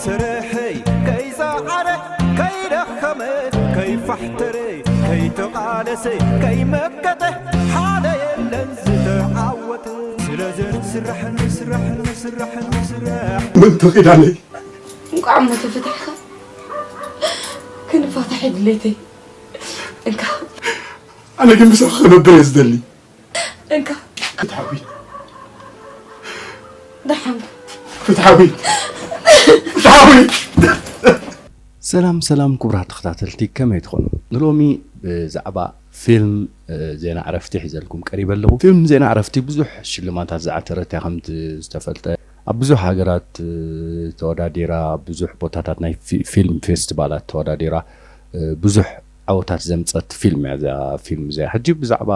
ስርሐይ ከይጸዓረ ከይደኸመ ከይፋሕተረ ከይተቓለሰ ከይመከተ ሓደ የለን ዝተዓወተ። ስለዚ ንስራሕ ንስራሕ ንስራሕ ንስራሕ። ምንቱ ኪዳነይ? እንቋዕ እሞ ተፈታሕካ። ክንፋታሕ ድሌተይ። እንካ። ኣነ ግን ምሳኺ ክነብር እየ ዝደሊ። እንካ። ፍትሓዊ። ደሓን። ፍትሓዊ። ፍትሓዊ። ሰላም ሰላም ክቡራት ተኸታተልቲ፣ ከመይ ትኾኑ? ንሎሚ ብዛዕባ ፊልም ዜና ዕረፍቲ ሒዘልኩም ቀሪበ ኣለኹ። ፊልም ዜና ዕረፍቲ ብዙሕ ሽልማታት ዝዓተረት እያ፣ ከምቲ ዝተፈልጠ ኣብ ብዙሕ ሃገራት ተወዳዲራ፣ ኣብ ብዙሕ ቦታታት ናይ ፊ- ፊልም ፌስቲቫላት ተወዳዲራ፣ ብዙሕ ዓወታት ዘምጸት ፊልም እያ እዛ ፊልም እዚኣ። ሕጂ ብዛዕባ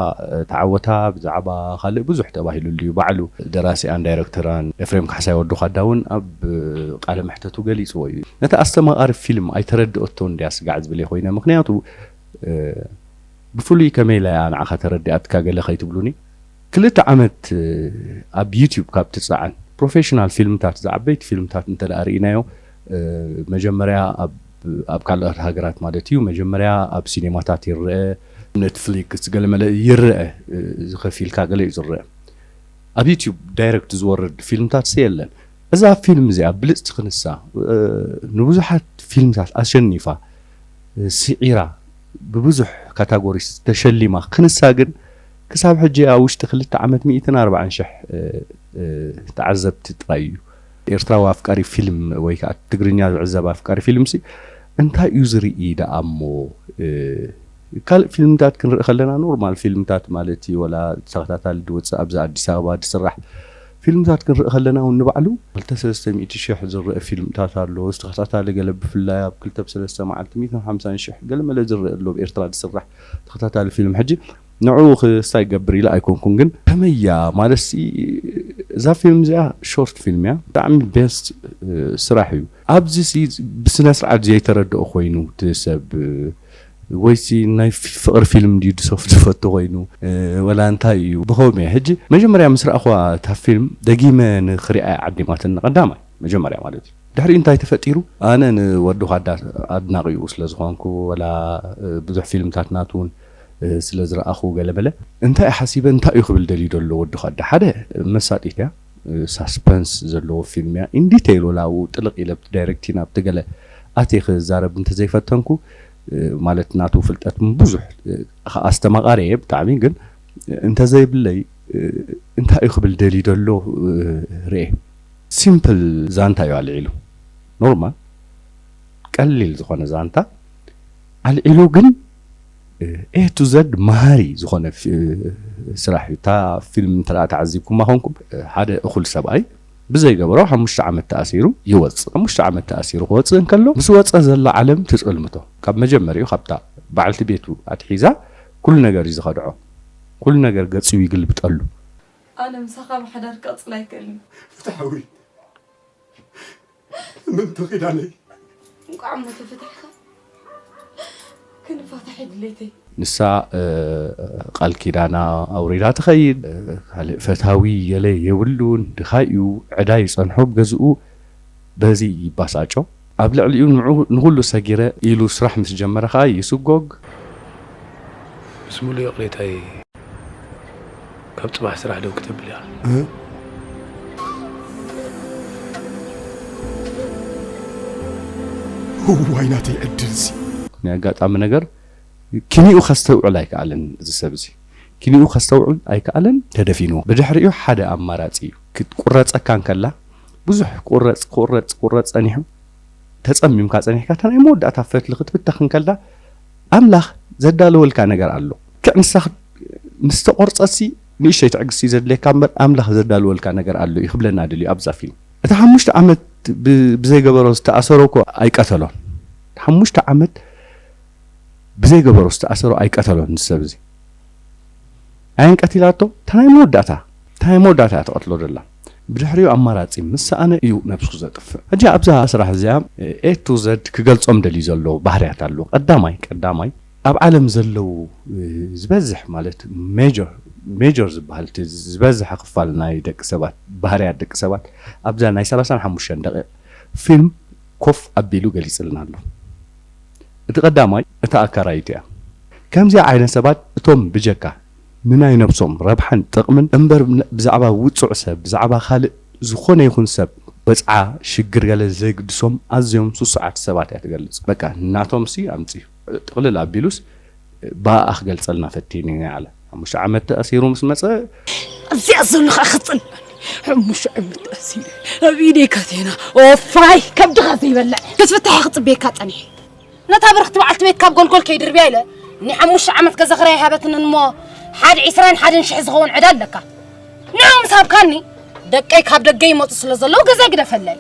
ተዓወታ፣ ብዛዕባ ካልእ ብዙሕ ተባሂሉሉ እዩ። ባዕሉ ደራሲኣን ዳይረክተራን ኤፍሬም ካሕሳይ ወዲ ኻዳ እውን ኣብ ቃለ መሕተቱ ገሊጽዎ እዩ። ነታ ኣስተማቓሪ ፊልም ኣይተረድኦቶን ድያ ስጋዕ ዝብል እየ ኮይነ። ምኽንያቱ ብፍሉይ ከመይ ኢላ እያ ንዓኻ ተረዲኣትካ ገለ ከይትብሉኒ። ክልተ ዓመት ኣብ ዩቲዩብ ካብ ትጸዓን ፕሮፌሽናል ፊልምታት፣ ዝዓበይቲ ፊልምታት እንተ ደኣ ርኢናዮ፣ መጀመርያ ኣብ ኣብ ካልኦት ሃገራት ማለት እዩ፣ መጀመርያ ኣብ ሲኔማታት ይረአ፣ ኔትፍሊክስ ገለመለ ይረአ፣ ዝኸፊልካ ገለ እዩ ዝረአ። ኣብ ዩቲዩብ ዳይረክት ዝወርድ ፊልምታት ሲ የለን። እዛ ፊልም እዚኣ ብልጽቲ ክንሳ ንብዙሓት ፊልምታት ኣሸኒፋ፣ ስዒራ፣ ብብዙሕ ካታጎሪስ ተሸሊማ ክንሳ ግን ክሳብ ሕጂ ኣብ ውሽጢ ክልተ ዓመት ሚእትን ኣርባዓን ሽሕ ተዓዘብቲ ጥራይ እዩ። ኤርትራዊ ኣፍቃሪ ፊልም ወይ ከዓ ትግርኛ ዝዕዘብ ኣፍቃሪ ፊልምሲ እንታይ እዩ ዝርኢ ደኣ እሞ? ካልእ ፊልምታት ክንርኢ ከለና ኖርማል ፊልምታት ማለት እዩ፣ ወላ ተኸታታሊ ዝወፅእ ኣብዚ ኣዲስ ኣበባ ዝስራሕ ፊልምታት ክንርኢ ከለና እውን ንባዕሉ ክልተ ሰለስተ ሚእቲ ሽሕ ዝረአ ፊልምታት ኣሎ። ዝተኸታታሊ ገለ ብፍላይ ኣብ ክልተ ብሰለስተ መዓልቲ ሚእትን ሓምሳን ሽሕ ገለ መለ ዝረአ ኣሎ ኣብ ኤርትራ ዝስራሕ ተኸታታሊ ፊልም። ሕጂ ንዕኡ ክስታይ ገብር ኢለ ኣይኮንኩን፣ ግን ከመያ ማለትሲ እዛ ፊልም እዚኣ ሾርት ፊልም እያ፣ ብጣዕሚ ቤስት ስራሕ እዩ። ኣብዚ ሲ ብስነ ስርዓት ዘይተረድኦ ኮይኑ እቲ ሰብ ወይሲ ናይ ፍቅሪ ፊልም ድዩ ዝሰፍ ዝፈቱ ኮይኑ ወላ እንታይ እዩ ብኸውም እየ። ሕጂ መጀመርያ ምስ ረኣኹዋ እታ ፊልም ደጊመ ንክሪኣ ዓዲማትን ቀዳማይ መጀመርያ ማለት እዩ። ድሕሪኡ እንታይ ተፈጢሩ? ኣነ ንወዲ ኳዳ ኣድናቂኡ ስለ ዝኾንኩ፣ ወላ ብዙሕ ፊልምታት ናቱ እውን ስለ ዝረኣኹ ገለመለ እንታይ ሓሲበ እንታይ እዩ ክብል ደልዩ ዘሎ ወዲ ኳዳ? ሓደ መሳጢት እያ፣ ሳስፐንስ ዘለዎ ፊልም እያ። ኢንዲቴይል ወላ ኣብኡ ጥልቕ ኢለ ኣብቲ ዳይሬክቲን ኣብቲ ገለ ኣትየ ክዛረብ እንተዘይፈተንኩ፣ ማለት ናቱ ፍልጠት ብዙሕ ኣስተማቓሪ እየ ብጣዕሚ፣ ግን እንተዘይብለይ እንታይ እዩ ክብል ደልዩ ዘሎ ርኤ። ሲምፕል ዛንታ እዩ ኣልዒሉ፣ ኖርማል ቀሊል ዝኾነ ዛንታ ኣልዒሉ፣ ግን ኤ ቱ ዘድ መሃሪ ዝኾነ ስራሕ እዩ። እታ ፊልም እንተ ተዓዚብኩማ ኾንኩም፣ ሓደ እኹል ሰብኣይ ብዘይገበሮ ሓሙሽተ ዓመት ተኣሲሩ ይወፅእ። ሓሙሽተ ዓመት ተኣሲሩ ክወፅእ እንከሎ ምስ ወፀ ዘላ ዓለም ትፅልምቶ፣ ካብ መጀመሪኡ ካብታ በዓልቲ ቤቱ ኣትሒዛ ኩሉ ነገር እዩ ዝኸድዖ። ኩሉ ነገር ገፂኡ ይግልብጠሉ። ኣነ ምሳኻ ምሕዳር ክቐፅል ኣይክእልን። ፍትሓዊ ምንቱ ኪዳነይ? እንቋዕ እሞ ተፈታሕካ። ክንፋታሕ ድሌተይ። ንሳ ቃል ኪዳና ኣውሪዳ ትኸይድ። ካልእ ፈታዊ የለ የብሉን፣ ድኻ እዩ፣ ዕዳ ይጸንሖ ኣብ ገዝኡ። በዚ ይባሳጮ። ኣብ ልዕሊኡ ንዑ ንኹሉ ሰጊረ ኢሉ ስራሕ ምስ ጀመረ ኸኣ ይስጎግ። ምስ ሙሉእ ይቕሬታይ፣ ካብ ጽባሕ ስራሕ ደው ክተብል ኢኻ። እዋይ ናተይ ዕድልሲ። ናይ ኣጋጣሚ ነገር ኪኒኡ ከስተውዕል ኣይከኣለን እዚ ሰብ እዚ። ኪኒኡ ከስተውዕል ኣይከኣለን፣ ተደፊንዎ። ብድሕሪኡ ሓደ ኣማራጺ እዩ። ክትቁረጸካ እንከላ ብዙሕ ክቁረጽ ክቁረጽ ክቁረጽ ጸኒሑ፣ ተጸሚምካ ጸኒሕካ፣ እታ ናይ መወዳእታ ፈትሊ ክትብተኽ እንከላ ኣምላኽ ዘዳለወልካ ነገር ኣሎ። ክዕ ንሳ ምስ ተቆርጸትሲ ንእሽተይ ትዕግስቲ ዘድልየካ እምበር ኣምላኽ ዘዳለወልካ ነገር ኣሎ እዩ ክብለና ደልዩ ኣብዛ ፊልም። እታ ሓሙሽተ ዓመት ብዘይገበሮ ዝተኣሰሮ እኮ ኣይቀተሎን። ሓሙሽተ ዓመት ብዘይገበሮ ዝተኣሰሮ ኣይቀተሎን እዚ ሰብ እዚ። ኣየን ቀቲላቶ? እታ ናይ መወዳእታ እታ ናይ መወዳእታ እያ ትቐትሎ ዘላ። ብድሕሪኡ ኣማራጺ ምስ ሰኣነ እዩ ነብሱ ዘጥፍእ። ሕጂ ኣብዛ ስራሕ እዚኣ ኤ ቱ ዘድ ክገልጾም ደልዩ ዘሎ ባህርያት ኣሎ። ቀዳማይ ቀዳማይ ኣብ ዓለም ዘለዉ ዝበዝሕ ማለት ሜጀር ሜጀር ዝበሃል እቲ ዝበዝሐ ክፋል ናይ ደቂ ሰባት ባህርያት ደቂ ሰባት ኣብዛ ናይ ሰላሳን ሓሙሽተን ደቂቕ ፊልም ኮፍ ኣቢሉ ገሊጽልና ኣሎ። እቲ ቀዳማይ እታ ኣካራይት እያ። ከምዚኣ ዓይነት ሰባት እቶም ብጀካ ንናይ ነብሶም ረብሓን ጥቕምን እምበር ብዛዕባ ውጹዕ ሰብ፣ ብዛዕባ ካልእ ዝኾነ ይኹን ሰብ ወጽዓ፣ ሽግር ገለ ዘይግድሶም ኣዝዮም ስሱዓት ሰባት እያ ትገልጽ። በቃ ናቶም ሲ ኣምጽዩ ጥቕልል ኣቢሉስ ብኣኣ ክገልጸልና ፈቲኑ እዩ ኣለ። ሓሙሽተ ዓመት ተኣሲሩ ምስ መጸ ኣብዚኣ ዘሎ ከዓ ክጽልኣኒ። ሓሙሽተ ዓመት ተኣሲሩ ኣብ ኢደይ ካቴና። ኦፋይ ከብድኻ ዘይበልዕ ክትፍታሕ ክጽበየካ ጸኒሐ። ነታ ብርኽቲ በዓልቲ ቤት ካብ ጎልጎል ከይድርብያ ኢለ ንሓሙሽተ ዓመት ገዛ ክራይ ሃበትንን እሞ ሓደ ዒስራን ሓደን ሽሕ ዝኸውን ዕዳ ኣለካ። ንዑ ምስ ሃብካኒ ደቀይ ካብ ደገ ይመጹ ስለ ዘለዉ ገዛ ግደፈለይ።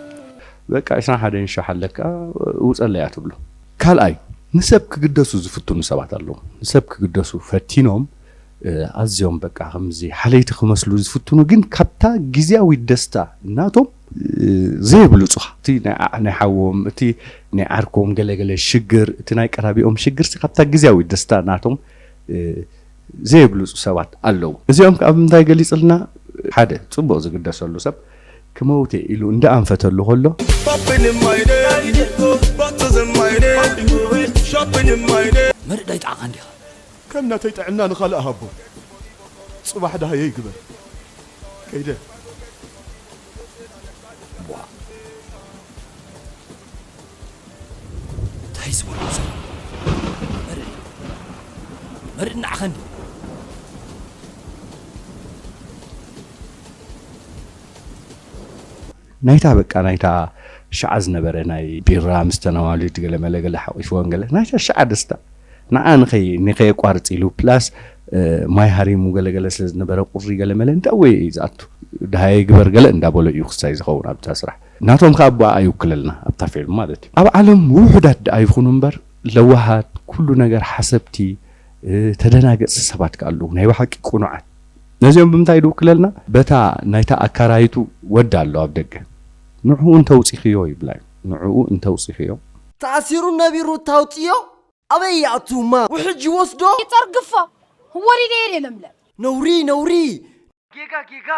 በቃ ዒስራን ሓደን ሽሕ ኣለካ ውጸለይ እያ ትብሎ። ካልኣይ ንሰብ ክግደሱ ዝፍትኑ ሰባት ኣለዉ። ንሰብ ክግደሱ ፈቲኖም ኣዝዮም በቃ ከምዚ ሓለይቲ ክመስሉ ዝፍትኑ ግን ካብታ ግዝያዊ ደስታ ናቶም ዘይብልጹኻ እቲ ናይ ሓዎም እቲ ናይ ዓርኮም ገለገለ ሽግር እቲ ናይ ቀራቢኦም ሽግር ካብታ ግዝያዊ ደስታ ናቶም ዘይብልጹ ሰባት ኣለዉ። እዚኦም ከኣ ብምንታይ ገሊጽልና ሓደ ጽቡቕ ዝግደሰሉ ሰብ ክመውት እየ ኢሉ እንዳ ኣንፈተሉ ከሎ መርእ ዳይጣዕኻ እንዲኻ። ከም ናተይ ጥዕና ንኻልእ ሃቦ። ጽባሕ ዳሃየይ ግበር። ከይደ። እንታይ ዝበልኩ ዘሎ? መርእ መርእ ንዓኻ እንዲ ናይታ በቃ ናይታ ሸዓ ዝነበረ ናይ ቢራ ምስ ተናዋልድ ገለ መለ ገለ ሓቂፍዎን ገለ ናይታ ሸዓ ደስታ ንዓ ንኸይ ንኸየቋርጽ ኢሉ ፕላስ ማይ ሃሪሙ ገለ ገለ ስለ ዝነበረ ቁሪ ገለ መለ እንዳ ወይ እዩ ዝኣቱ ድሃየ ግበር ገለ እንዳበሎ እዩ ክሳይ ዝኸውን ኣብታ ስራሕ ናቶም ከኣ ኣቦኣ ኣይውክለልና ኣብታ ፊልም ማለት እዩ ኣብ ዓለም ውሑዳት ደኣ ይኹኑ እምበር ለዋሃት ኩሉ ነገር ሓሰብቲ ተደናገጽቲ ሰባት ከኣ ኣለዉ ናይ ብሓቂ ቁኑዓት ነዚኦም ብምንታይ ድውክለልና በታ ናይታ ኣካራይቱ ወዲ ኣሎ ኣብ ደገ ንዕኡ እንተውጺኽዮ ይብላ እዩ ንዕኡ እንተውጺኽዮ ተኣሲሩ ነቢሩ ታውፅዮ ኣበይ ይኣቱ ማም ውሕጅ ይወስዶ ይፀርግፎ ወሪደ የደ ለምለም ነውሪ ነውሪ ጌጋ ጌጋ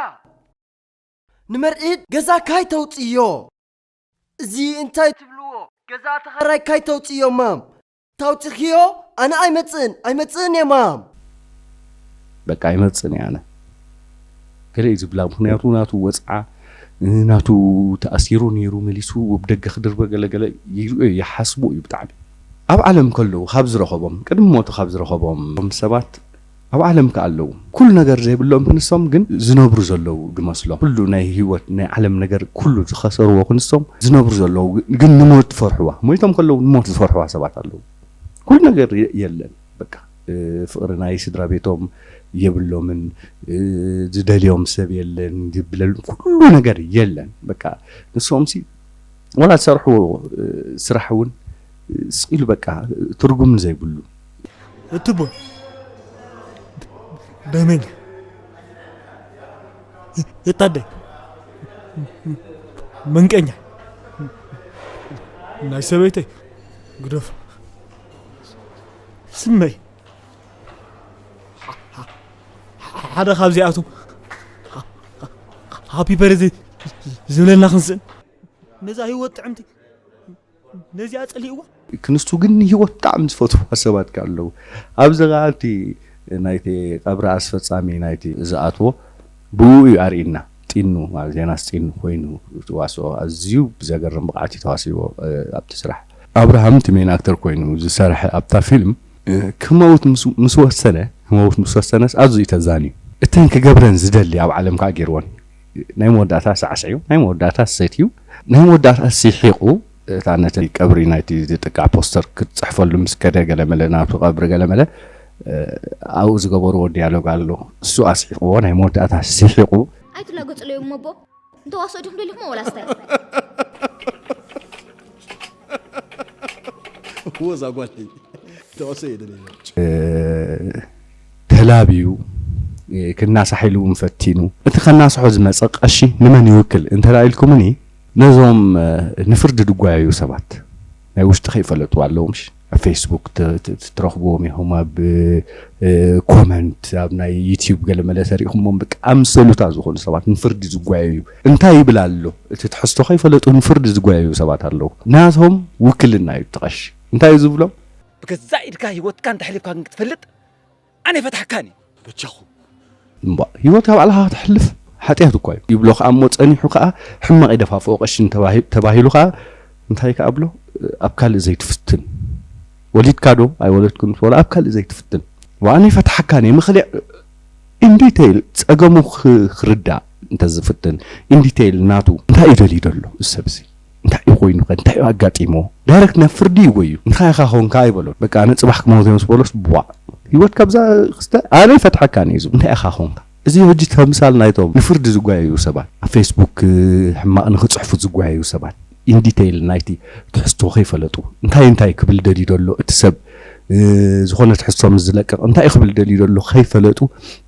ንመርኢት ገዛ ካይ ተውፅዮ እዚ እንታይ ትብልዎ ገዛ ተኸራይ ካይ ተውፅዮ ማም ታውፅኽዮ ኣነ ኣይመፅእን ኣይመፅእን እየ ማም በቃ ኣይመፅእን እየ ኣነ ገለ እዩ ዝብላ ምክንያቱ ናቱ ወፅዓ ናቱ ተኣሲሩ ነይሩ መሊሱ ኣብ ደገ ክድርበ ገለገለ ይሓስቦ እዩ ብጣዕሚ ኣብ ዓለም ከለዉ ካብ ዝረኸቦም ቅድሚ ሞቱ ካብ ዝረኸቦም ሰባት ኣብ ዓለም ከ ኣለዉ ኩሉ ነገር ዘይብሎም ክንሶም ግን ዝነብሩ ዘለዉ ዝመስሎም ኩሉ ናይ ህይወት ናይ ዓለም ነገር ኩሉ ዝኸሰርዎ ክንሶም ዝነብሩ ዘለዉ ግን ንሞት ዝፈርሕዋ ሞይቶም ከለዉ ንሞት ዝፈርሕዋ ሰባት ኣለዉ ኩሉ ነገር የለን በቃ ፍቕሪ ናይ ስድራ ቤቶም የብሎምን ዝደልዮም ሰብ የለን ዝብለል ኩሉ ነገር የለን በቃ ንሶም ሲ ወላ ዝሰርሕዎ ስራሕ እውን ስቕ ኢሉ በቃ ትርጉም ዘይብሉ እትቦ ደመኛ የታደ መንቀኛ ናይ ሰበይተይ ግደፎ ስመይ ሓደ ካብዚኣቶም ሃፒ በርዝደይ ዝብለና ክንስእን ነዛ ህይወት ጥዕምቲ ነዚኣ ጸሊእዋ ክንሱ ግን ንህይወት ብጣዕሚ ዝፈትዋ ሰባት ከ ኣለዉ ኣብዚ ከኣ እቲ ናይቲ ቀብሪ ኣስፈጻሚ ናይቲ ዝኣትዎ ብኡ እዩ ኣርእና ጢኑ ማለት ዮናስ ጢኑ ኮይኑ ተዋስኦ ኣዝዩ ብዘገርም ብቕዓት እዩ ተዋሲዎ ኣብቲ ስራሕ ኣብርሃም እቲ ሜን ኣክተር ኮይኑ ዝሰርሐ ኣብታ ፊልም ክመውት ምስ ወሰነ ክመውት ምስ ወሰነስ ኣዝዩ ተዛንዩ እተን ክገብረን ዝደሊ ኣብ ዓለም ከዓ ገይርወን ናይ መወዳእታ ሳዕስዕዩ ናይ መወዳእታ ሰትዩ ናይ መወዳእታ ሲሒቑ እታ ነቲ ቀብሪ ናይቲ ዝጥቃዕ ፖስተር ክትፅሕፈሉ ምስ ከደ ገለመለ ናቱ ቀብሪ ገለመለ ኣብኡ ዝገበርዎ ዲያሎግ ኣሎ እሱ ኣስሒቕዎ ናይ መወዳእታ ሲሒቑ ኣይትላገፅለዩ እሞ ኣቦ እንተዋስኦ ዲኹም ደሊኹሞ ወላ ስታይ እወ እዛ ጓለይ ተዋስኦ እየ ደልየ ተላብዩ ክናሳሕ ኢሉ እውን ፈቲኑ እቲ ከናስሖ ዝመፀ ቀሺ ንመን ይውክል እንተ ኢልኩምኒ ነዞም ንፍርዲ ድጓየዩ ሰባት ናይ ውሽጢ ከይፈለጡ ኣለዉ ምሽ ኣብ ፌስቡክ ት- ት- ትረኽብዎም ኢኹም ኣብ እ፣ ኮመንት ኣብ ናይ ዩቲዩብ ገለ መለ ተሪእኹሞም በቃ ኣምሰሉታ ዝኾኑ ሰባት ንፍርዲ ዝጓየዩ እንታይ ይብል ኣሎ እቲ ትሕዝቶ ከይፈለጡ ንፍርዲ ዝጓየዩ ሰባት ኣለዉ ናቶም ውክልና እዩ እቲ ቀሺ እንታይ እዩ ዝብሎም ብገዛእ ኢድካ ህይወትካ እንተሕሊፍካ ግን ክትፈልጥ ኣነ ይፈትሓካን እዩ። በጃኹም እምባ ህይወትካ ባዕልኻ ከተሕልፍ ሓጢኣት እኳ እዩ ይብሎ ከዓ እሞ ፀኒሑ ከዓ ሕማቕ ይደፋፍኦ ቀሺ ተባሂሉ ከዓ እንታይ ከዓ ብሎ ኣብ ካልእ ዘይትፍትን ወሊድካ ዶ ኣይወለድኩን ወላ ኣብ ካልእ ዘይትፍትን ዋኣነ ይፈትሓካን እየ ምኽሊዕ ኢንዲቴይል ፀገሙ ክርዳእ እንተዝፍትን ኢንዲቴይል ናቱ እንታይ እዩ ደልዩ ደሎ እዚ ሰብ እዚ እንታይ እዩ ኮይኑ ከ እንታይ እዩ ኣጋጢሞ ዳይረክት ናብ ፍርዲ ይጎዩ እንታይ ኢኻ ኾንካ ይበሎ በቃ ኣነ ፅባሕ ክመውት እዮም ዝበሎስ ቧዕ ህይወት ካብዛ ክስተ ኣነ ይፈትሓካ ነይዙ እንታይ ኢኻ ኾንካ እዚ ሕጂ ተምሳል ናይቶም ንፍርዲ ዝጓየዩ ሰባት ኣብ ፌስቡክ ሕማቕ ንክፅሕፉ ዝጓየዩ ሰባት ኢንዲቴይል ናይቲ ትሕዝቶ ከይፈለጡ እንታይ እንታይ ክብል ደልዩ ደሎ እቲ ሰብ ዝኾነ ትሕዝቶ ምስ ዝለቅቕ እንታይ ክብል ደልዩ ደሎ ከይፈለጡ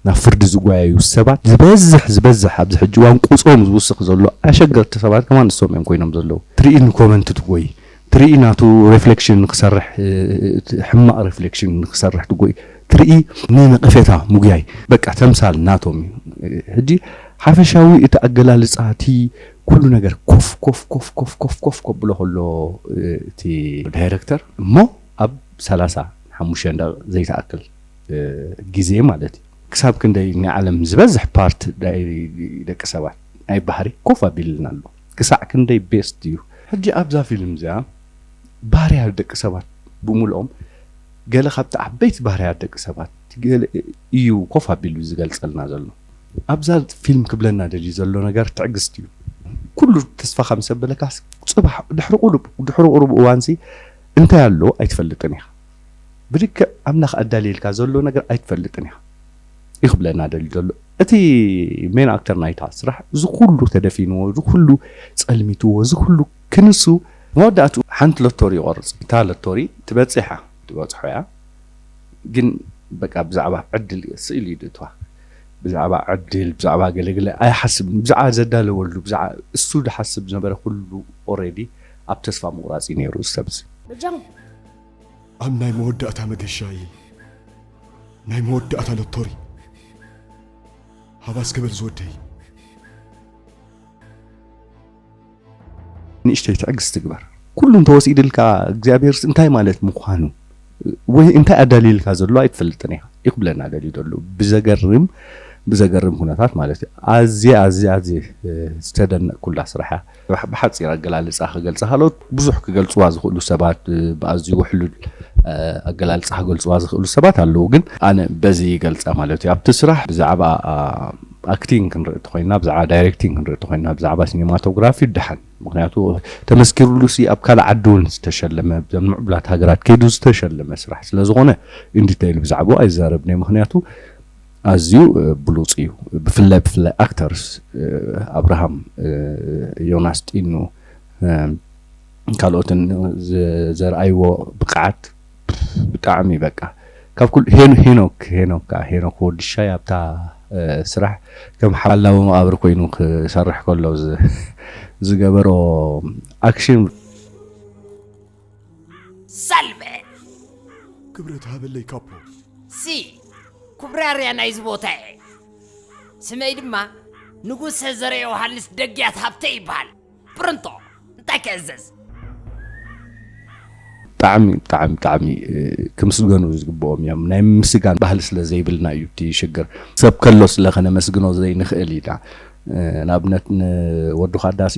ናብ ፍርዲ ዝጓየዩ ሰባት ዝበዝሕ ዝበዝሕ ኣብዚ ሕጂ እዋን ቁፅሮም ዝውስኽ ዘሎ ኣሸገርቲ ሰባት ከማን ንሶም እዮም ኮይኖም ዘለዉ ትርኢ ንኮመንት ትጎይ ትርኢ ናቱ ሬፍሌክሽን ንክሰርሕ ሕማቕ ሬፍሌክሽን ንክሰርሕ ትጎይ ትርኢ ንነቐፌታ ምጉያይ በቃ ተምሳል ናቶም እዩ ሕጂ ሓፈሻዊ እቲ ኣገላልፃ እቲ ኩሉ ነገር ኮፍ ኮፍ ኮፍ ኮፍ ኮፍ ኮፍ ከብሎ ከሎ እቲ ዳይረክተር እሞ ኣብ ሰላሳ ሓሙሽተ ደቂቕ ዘይትኣክል ግዜ ማለት እዩ ክሳብ ክንደይ ናይ ዓለም ዝበዝሕ ፓርት ናይ ደቂ ሰባት ናይ ባህሪ ኮፍ ኣቢልና ኣሎ ክሳዕ ክንደይ ቤስት እዩ ሕጂ ኣብዛ ፊልም እዚኣ ባህርያት ደቂ ሰባት ብምልኦም ገለ ካብቲ ዓበይቲ ባህርያት ደቂ ሰባት ገለ እዩ ኮፍ ኣቢሉ ዝገልፀልና ዘሎ ኣብዛ ፊልም ክብለና ደልዩ ዘሎ ነገር ትዕግስቲ እዩ ኩሉ ተስፋኻ ምስ ኣበለካ ፅባሕ ድሕሪ ቁሩብ ድሕሪ ቁሩብ እዋንሲ እንታይ ኣሎ ኣይትፈልጥን ኢኻ ብልክዕ ኣምላኽ ኣዳልየልካ ዘሎ ነገር ኣይትፈልጥን ኢኻ እዩ ክብለና ደልዩ ዘሎ እቲ ሜን ኣክተር ናይታ ስራሕ እዚ ኩሉ ተደፊንዎ እዚ ኩሉ ፀልሚትዎ እዚ ኩሉ ክንሱ መወዳእቱ ሓንቲ ሎቶሪ ይቆርፅ እታ ሎቶሪ ትበፅሕ እያ ትበፅሖ እያ ግን በቃ ብዛዕባ ዕድል ስእል እዩ ድእትዋ ብዛዕባ ዕድል ብዛዕባ ገለግለ ኣይሓስብን ብዛዕባ ዘዳለወሉ ብዛዕባ እሱ ድሓስብ ዝነበረ ኩሉ ኦሬዲ ኣብ ተስፋ ምቁራፅ እዩ ነይሩ እዚ ሰብ እዚ በጃኹም ኣብ ናይ መወዳእታ መገሻ እየ ናይ መወዳእታ ሎቶሪ ሃባስ ክብል ዝወደይ ንእሽተይ ትዕግስቲ ግበር ኩሉ እንተወሲድልካ እግዚኣብሔርስ እንታይ ማለት ምዃኑ ወይ እንታይ ኣዳልይልካ ዘሎ ኣይትፈልጥን ኢኻ ይኽብለና ደልዩ ደሉ ብዘገርም ብዘገርም ኩነታት ማለት እዩ ኣዝየ ኣዝየ ኣዝየ ዝተደነቅኩላ ስራሕ እያ ብሓፂር ኣገላልፃ ክገልፃ ካልኦት ብዙሕ ክገልፅዋ ዝኽእሉ ሰባት ብኣዝዩ ውሕሉል ኣገላልፃ ክገልፅዋ ዝኽእሉ ሰባት ኣለዉ ግን ኣነ በዚ ይገልፃ ማለት እዩ ኣብቲ ስራሕ ብዛዕባ ኣክቲንግ ክንርኢ እንተኮይና ብዛዕባ ዳይሬክቲንግ ክንርኢ እንተኮይና ብዛዕባ ሲኒማቶግራፊ ደሓን ምክንያቱ ተመስኪርሉ ሲ ኣብ ካልእ ዓዲ እውን ዝተሸለመ ብዘን ምዕቡላት ሃገራት ከይዱ ዝተሸለመ ስራሕ ስለዝኮነ ኢንዲተይል ብዛዕባኡ ኣይዛረብን ምክንያቱ ኣዝዩ ብሉፅ እዩ ብፍላይ ብፍላይ ኣክተርስ ኣብርሃም ዮናስ ጢኑ ካልኦትን ዘርኣይዎ ብቅዓት ብጣዕሚ በቃ ካብ ኩሉ ሄኖክ ሄኖክ ከዓ ሄኖክ ወዲ ሻይ ኣብታ ስራሕ ከም ሓላዊ መቃብር ኮይኑ ክሰርሕ ከሎ ዝገበሮ ኣክሽን ሰልመ ክብረት ሃበለይ ካፖ ሲ ኩብራርያ ናይዚ ቦታ እየ ስመይ ድማ ንጉሰ ዘረ ዮሃንስ ደግያት ሃብተ ይበሃል ፕርንቶ እንታይ ክእዘዝ ብጣዕሚ ብጣዕሚ ብጣዕሚ ክምስገኑ ዝግብኦም እዮም ናይ ምስጋን ባህሊ ስለ ዘይብልና እዩ እቲ ሽግር ሰብ ከሎ ስለ ከነመስግኖ ዘይንኽእል ኢና ንኣብነት ንወዱ ካዳሲ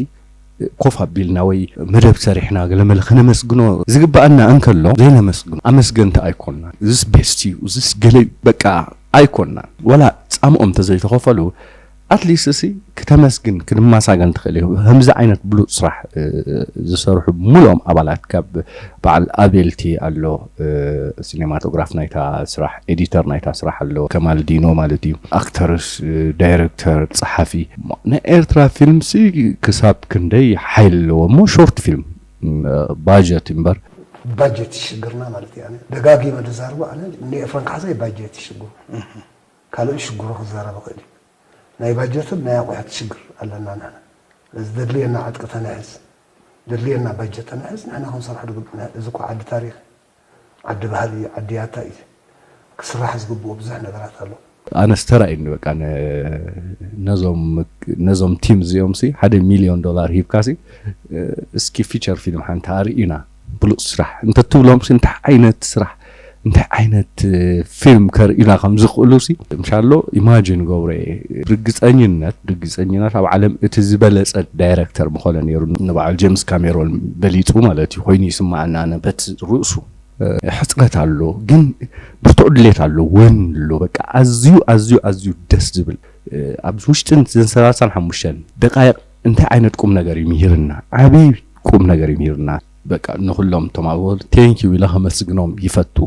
ኮፍ ኣቢልና ወይ መደብ ሰሪሕና ገለመለ ከነመስግኖ ዝግባኣና እንከሎ ዘይነመስግኖ ኣመስገንቲ ኣይኮንና እዚስ ቤስት እዩ እዚስ ገለ በቃ ኣይኮንና ወላ ፃምኦም እንተዘይተኸፈሉ ኣትሊስት ሲ ክተመስግን ክንመሳገን ትኽእል እዩ ከምዚ ዓይነት ብሉፅ ስራሕ ዝሰርሑ ሙሉኦም ኣባላት ካብ በዓል ኣቤልቲ ኣሎ ሲኔማቶግራፍ ናይታ ስራሕ ኤዲተር ናይታ ስራሕ ኣሎ ከማልዲኖ ማለት እዩ ኣክተርስ ዳይረክተር ፀሓፊ ናይ ኤርትራ ፊልም ሲ ክሳብ ክንደይ ሓይል ኣለዎ እሞ ሾርት ፊልም ባጀት እምበር ባጀት ይሽግርና ማለት እዩ ደጋጊመ ዝዛርቦ ኣነ እንደ ኤፍረን ካሕሳይ ባጀት ይሽግሩ ካልኦት ሽግሩ ክዛረብ ይኽእል እዩ ናይ ባጀትን ናይ ኣቑሑት ሽግር ኣለና ንሕና። ስለዚ ዘድልየና ዕጥቂ ተንሕዝ። ደድልየና ባጀት ተናሕስ ንሕና ክንሰርሖ ዝግብና። እዚ እኮ ዓዲ ታሪኽ፣ ዓዲ ባህሊ፣ ዓዲ ያታ እዩ። ክስራሕ ዝግብኦ ብዙሕ ነገራት ኣሎ። ኣነስ ተራእዩኒ በቃ ነ- ነዞም ነዞም ቲም እዚኦም ሲ ሓደ ሚሊዮን ዶላር ሂብካ ሲ እስኪ ፊቸር ፊልም ሓንቲ ኣርእዩና ብሉፅ ስራሕ እንተትብሎም ሲ እንታይ ዓይነት ስራሕ እንታይ ዓይነት ፊልም ከርእዩና ከም ዝኽእሉ ሲ ምሻሎ ኢማጂን ገብሮ እየ። ርግፀኝነት ርግፀኝነት ኣብ ዓለም እቲ ዝበለፀ ዳይረክተር ምኾነ ነይሩ ንበዓል ጀምስ ካሜሮን በሊፁ ማለት እዩ ኮይኑ ይስማዓና ኣነ በቲ ርእሱ ሕፅረት ኣሎ ግን ብርቱዕ ድሌት ኣሎ ወን ኣሎ በቃ ኣዝዩ ኣዝዩ ኣዝዩ ደስ ዝብል ኣብ ውሽጥን ዘን ሰላሳን ሓሙሽተን ደቃይቕ እንታይ ዓይነት ቁም ነገር እዩ ምሂርና ዓብይ ቁም ነገር እዩ ምሂርና በቃ ንኩሎም እቶም ኣብኡ thank you ኢለ ከመስግኖም ይፈቱ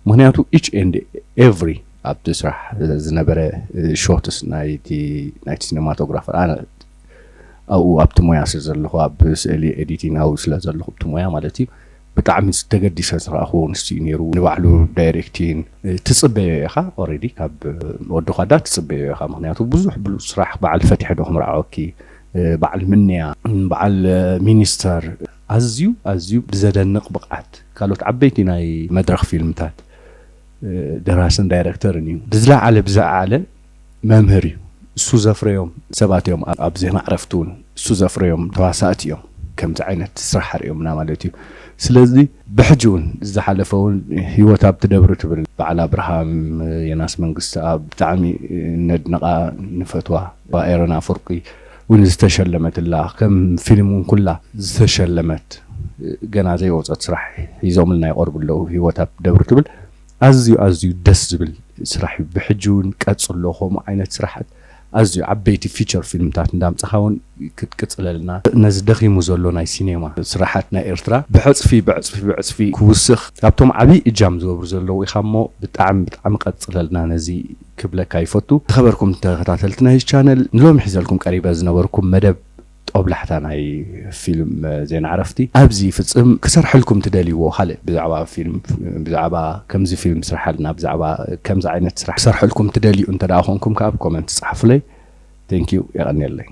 ምክንያቱ each and every ኣብቲ ስራሕ ዝነበረ ሾትስ ናይቲ ናይቲ ሲኒማቶግራፈር ኣነ ኣብኡ ኣብቲ ሞያ ስለ ዘለኹ ኣብ ስእሊ ኤዲቲንግ ኣብኡ ስለ ዘለኹ ኣብቲ ሞያ ማለት እዩ ብጣዕሚ ተገዲሰ ዝረኣኽዎ ንሱ እዩ ነይሩ ንባዕሉ ዳይሬክቲን ትፅበዮ ኢኻ ኦሬዲ ካብ ወዲ ኳዳ ትፅበዮ ኢኻ ምክንያቱ ብዙሕ ብሉፅ ስራሕ በዓል ፈቲሐ ዶ ክምርዓወኪ በዓል ምንያ በዓል ሚኒስተር ኣዝዩ ኣዝዩ ብዘደንቕ ብቕዓት ካልኦት ዓበይቲ ናይ መድረኽ ፊልምታት ደራስን ዳይረክተርን እዩ ብዝለዓለ ብዝዓለ መምህር እዩ እሱ ዘፍረዮም ሰባት እዮም ኣብ ዜና ዕረፍቲ እውን እሱ ዘፍረዮም ተዋሳእቲ እዮም ከምዚ ዓይነት ስራሕ ርእዮምና ማለት እዩ ስለዚ ብሕጂ እውን ዝሓለፈ እውን ህይወት ኣብ ትደብሪ ትብል በዓል ኣብርሃም የናስ መንግስቲ ኣብ ብጣዕሚ ነድንቓ ንፈትዋ ኤረና ፍርቂ እውን ዝተሸለመትላ ከም ፊልም እውን ኩላ ዝተሸለመት ገና ዘይወፀት ስራሕ ሒዞምልና ይቐርቡ ኣለዉ ህይወት ኣብ ደብሪ ትብል ኣዝዩ ኣዝዩ ደስ ዝብል ስራሕ እዩ ብሕጂ እውን ቀፅሎ ከምኡ ዓይነት ስራሓት ኣዝዩ ዓበይቲ ፊቸር ፊልምታት እንዳምፅኻ እውን ክትቅፅለልና ነዚ ደኺሙ ዘሎ ናይ ሲኔማ ስራሓት ናይ ኤርትራ ብዕፅፊ ብዕፅፊ ብዕፅፊ ክውስኽ ካብቶም ዓብዪ እጃም ዝገብሩ ዘለዉ ኢኻ እሞ ብጣዕሚ ብጣዕሚ ቀፅለልና ነዚ ክብለካ ይፈቱ ተኸበርኩም ተኸታተልቲ ናይ ቻነል ንሎሚ ሒዘልኩም ቀሪበ ዝነበርኩም መደብ ጦብላሕታ ናይ ፊልም ዜና ዕረፍቲ ኣብዚ ፍፅም ክሰርሐልኩም ትደልይዎ ካልእ ብዛዕባ ፊልም ብዛዕባ ከምዚ ፊልም ስርሓልና ብዛዕባ ከምዚ ዓይነት ስራሕ ክሰርሐልኩም ትደልዩ እንተ ደኣ ኮንኩም ከዓ ብኮመንት ፃሓፉለይ thank you የቐንየለይ